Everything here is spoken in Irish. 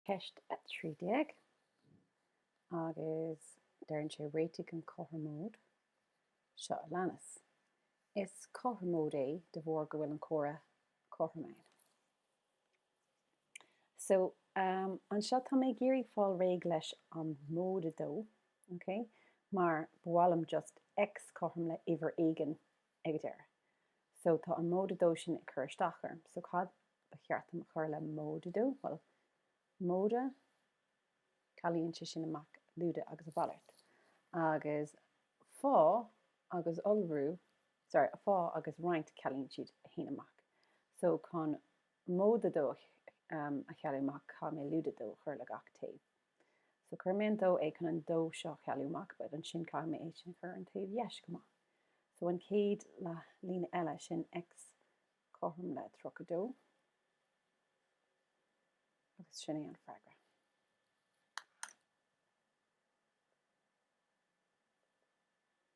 Ceist 13, Agus deireann sé réitigh an chothromóid seo a leanas. Is cothromóid é de bharr go bhfuil an cuaire cothrom ann. So, um, anseo tá mé ag iarraidh fáil réidh leis an móide 2, ok? Mar ba mhaith liom just x cothrom le uimhir éigin ag an deireadh. So tá an móide 2 sin ag cur isteach orm. So cad ba cheart dom a chur le móide 2? Bhuel, móide, cealaíonn sé sin amach lúide agus a mhalairt. Agus fá agus iolrú, sorry, fá agus roinnt cealaíonn siad 1 amach. So chun móide 2 a chealú amach, caithfidh mé lúide 2 a chur le gach taobh. So cuirfidh mé an 2 é chun an 2 seo a chealú amach, but ansin caithfidh mé é sin a chur ar an taobh dheis chomh maith. So an chéad líne eile, sin x cothrom le 32. Agus sin é an freagra.